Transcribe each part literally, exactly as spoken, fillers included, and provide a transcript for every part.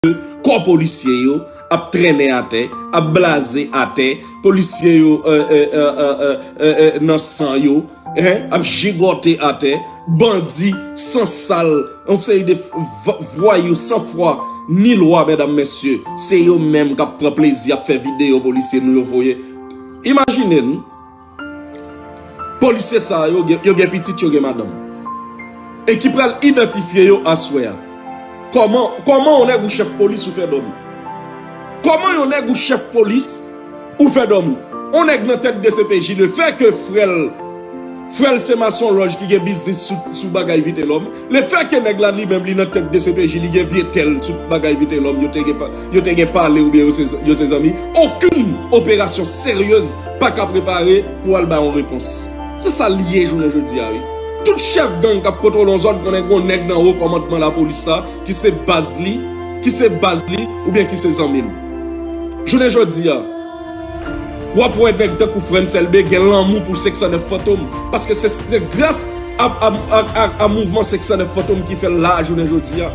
ke kò polisye yo ap trennen atè, ap blaze atè, polisye yo nan san yo, ap jigote atè, bandi san sal, yon seri de vwayou san fwa ni lwa, medam, mesye, se yo menm k ap pran plezi ap fè videyo polisye nou yo voye. Imajine n, polisye sa yo gen, yo gen pitit, yo gen madanm. E ki pral idantifye yo aswè a. Kòman, kòman yon nèg ou chèf polis ou fè dòmi? Kòman yon nèg ou chèf polis ou fè dòmi? Yon nèg nan tèt D C P J, le fè ke frè l, frè l se masonlòj ki gen biznis sou, sou bagay Vitelòm, le fè ke nèg la li menm li nan tèt D C P J, li gen vye tèl sou bagay Vitelòm, yo te gen, yo te gen pale oubyen yo se, yo se zanmi. Okenn operasyon seryez pa ka prepare pou al ba yon repons. Se sa l ye jounen jodi a, wi. Tout chèf gang k ap kontwole yon zòn konnen gen yon nèg nan wo kòmandman lapolis sa ki se baz li, ki se baz li, oubyen ki se zanmi l. Jounen jodi a, w ap wè nèg tankou Frantz Elbé gen lanmou pou senk san nèf Fantom, paske se, se gras a, a, a, a, a mouvman senk san nèf Fantom ki fè l la a jounen jodi a.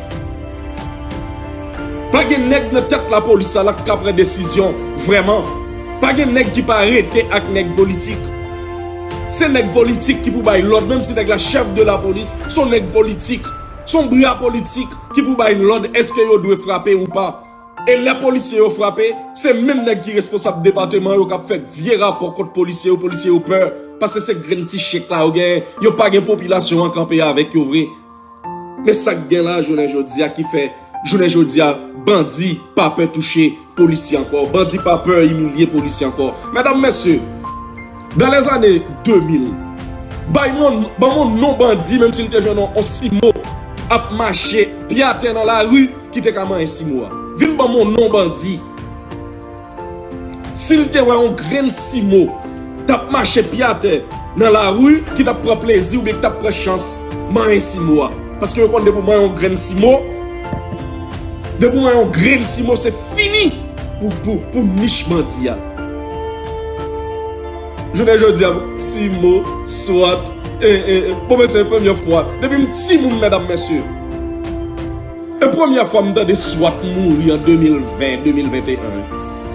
Pa gen nèg nan tèt lapolis sa la k ka pran desizyon vrèman. Pa gen nèg ki pa rete ak nèg politik. Se nèg politik ki pou bay lòd, menm si nèg la chèf de lapolis, se yon nèg politik, se yon bra politik ki pou bay lòd èske yo dwe frape ou pa. E lè polisye yo frape, se menm nèg ki responsab depatman yo k ap fè vye rapò kont polisye yo, polisye yo pè. Paske se grenn ti chèk la yo genyen, yo pa gen popilasyon an kanpe avèk yo vre. Men sa k gen la jounen jodi a ki fè, jounen jodi a, bandi pa pè touche polisye ankò, bandi pa pè imilye polisye ankò. Medam, mesye, dans les années deux mille, bay mwen, ban mwen non bandi, menm si l te jwenn yon, yon simo ap mache pye atè nan lari ki te ka manyen simo a. Vin ban mwen non bandi. Si l te wè yon grenn simo t ap mache pye atè nan lari ki t ap pran plezi oubyen ki t ap pran chans manyen simo a. Paske yo konn depi w manyen yon grenn simo, depi w manyen yon grenn simo, se fini pou, pou, pou nich bandi a. Jounen jodi a, simo, swat, e, e, e, bon, men se premye fwa. Depi m timoun, medam, mesye. E premye fwa m tande swat mouri an de mil ven, de mil venteyen.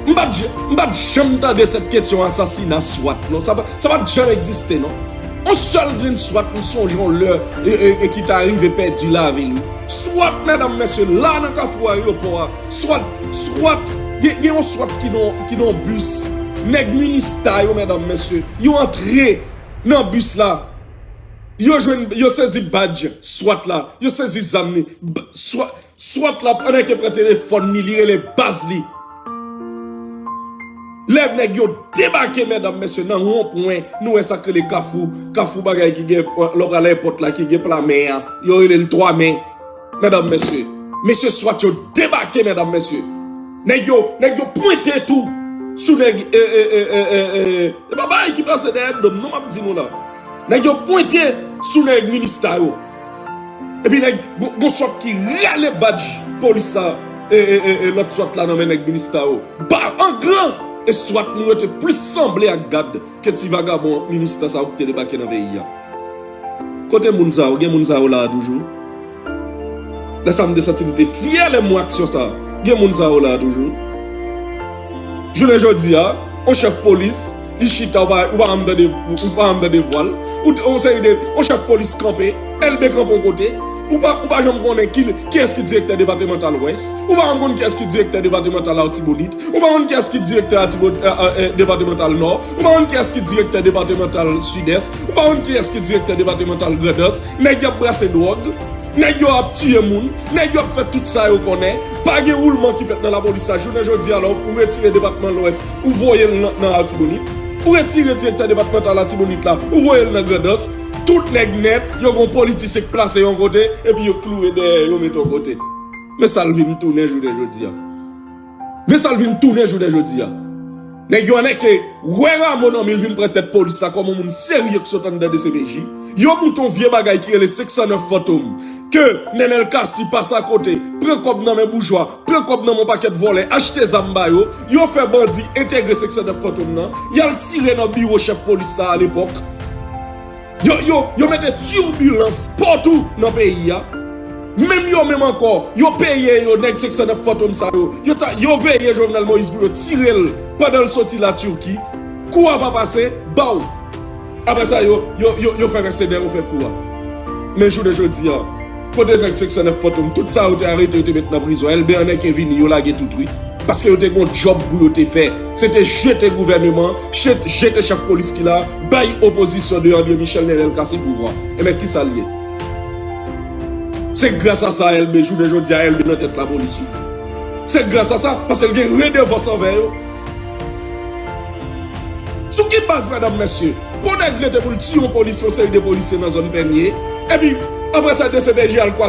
M pa t, m pa t janm tande sèt kesyon asasina swat, non. Sa pa, sa pa t janm egziste, non. On sèl grenn swat, m sonje on lè, e, e, e ki ta rive pèdi lavi l, wi. Swat, medam, mesye, la nan kafou ayewopò a. Swat, swat, gen, gen yon swat ki nan, ki nan bis. Nèg minista yo, medam, mesye, yo antre nan bis la. Yo jwenn, yo sezi badj swat la, yo sezi zam li. B-, swa-, swat la pandan ke pran telefòn li, li rele baz li. Lè nèg yo debake, medam, mesye, nan wonpwen, nou wè sa k rele kafou, kafou bagay ki gen, lè w pral ayewopò la, ki gen pla mè a, yo rele l twa mè. Medam, mesye, mesye swat yo debake, medam, mesye. Nèg yo, nèg yo pwente tou sou nèg, e, e, e, e, e, e, e pa bagay ki pase dèyè do m, non, m ap di nou la. Nèg yo pwente sou nèg minista yo. Epi nèg, gon, gon swat ki rale badj polis sa, e, e, e, e, lòt swat la nan men nèg minista yo. Ba, an gran, e swat nou yo te plis sanble ak gad ke ti vagabon minista sa yo ki te debake nan peyi a. Kote moun sa yo? Gen moun sa yo la a toujou? Lè sa m te santi m te fyè lè m wè aksyon sa a. Gen moun sa yo la a toujou? Jounen jodi a, on chèf polis, li chita, ou pa, ou pa janm tande, ou pa janm tande vwa l. Ou, on seri de, on chèf polis kanpe, Elbe kanpe on kote. Ou pa, ou pa janm konnen ki, kiyès ki direktè depatmantal Wès. Ou pa janm konn kiyès ki direktè depatmantal Latibonit. Ou pa konn kiyès ki direktè Latibonit, e, e, e, depatmantal Nò. Ou pa konn kiyès ki direktè depatmantal Sidès. Ou pa konn kiyès ki direktè depatmantal Grandans. Nèg y ap brase dwòg. Nèg yo ap tiye moun. Nèg yo ap fè tout sa yo konnen. Pa gen woulman ki fèt nan lapolis la. Jounen jodi a la, ou retire depatman Lwès, ou voye l nan, nan Latibonit. Ou retire direktè depatmantal Latibonit la, ou voye l nan Grandans. Tout nèg nèt, yo gon politisyen k plase yon kote, epi yo klouwe dèyè yo mete yon kote. Men sa l vin tounen jounen jodi a. Men sa l vin tounen jounen jodi a. Nèg yo aneke wè Rameau nan men l vin pran tèt polis la kòm yon moun serye k sot anndan D C P J. Yo moute yon vye bagay ki rele senk san nèf Fantom. Ke Nenel Cassy pase akote, pran kòb nan men boujwa, pran kòb nan men yon pakèt vòlè, achte zam ba yo. Yo fè bandi entegre senk san nèf Fantom nan. Y al tire nan biwo chèf polis la alepòk. Yo, yo, yo mete tibilans patou nan peyi a. Menm yo menm ankò, yo peye yo, nèg senk san nèf Fantom sa yo. Yo, ta, yo veye Jovenel Moïse pou yo tire l pandan l soti Latirki. Kou a pa pase, baw. Apre sa, yo, yo, yo, yo fè mèsenè, yo fè kou a. Men jounen jodi a, kote nèg senk san nèf Fantom, tout sa yo te arete, yo te met nan prizon. Elbe an nèke vini, yo lage tout wi. Paske yo te gon djòb pou yo te fè. Se te jete gouvèneman, jete, jete chèf polis ki la, bay opozisyon de André Michel Nenel kase pouvwa. Enben, kisa l ye? Se gras a sa Elbe, jounen jodi a Elbe nan tèt lapolis wi. Se gras a sa, paske l gen redevans anvè yo. Sou ki baz, medam, mesye, pou nèg rete pou l tiye yon polisye, yon seri de polisye nan zòn Pènye, epi apre sa D C P J al kwa